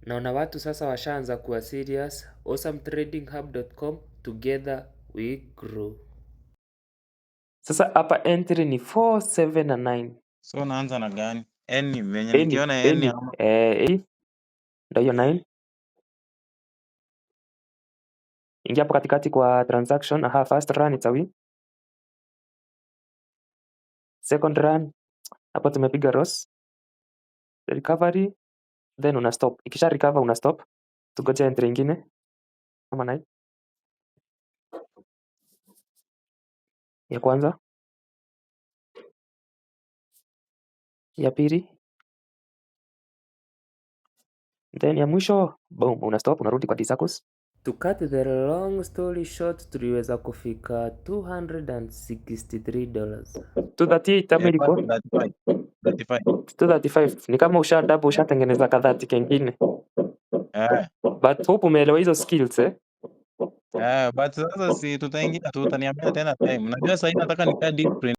Naona watu sasa washaanza kuwa serious. awesometradinghub.com, together we grow. Sasa hapa entry ni 4, 7 na 9. So naanza na gani? Any venye Any, nikiona any any, ama eh, ndio hiyo 9. Ingia hapo katikati kwa transaction. Aha, first run, it's a win. Second run, hapo tumepiga loss. Recovery, then una stop. Ikisha recover una stop. Tugoje entry ingine. Kama 9. Ya kwanza. Ya pili. Then ya mwisho, boom, una stop, unarudi kwa D-Circles. To cut the long story short, tuliweza kufika $263. 238 ama Eh, ilikuwa? 35. 35. 235. Ni kama usha double, ushatengeneza kadhati kengine. Eh. But hope umeelewa hizo skills, eh? Eh, but sasa si tutaingia tu, utaniambia tena time. Unajua sasa nataka nikae deep.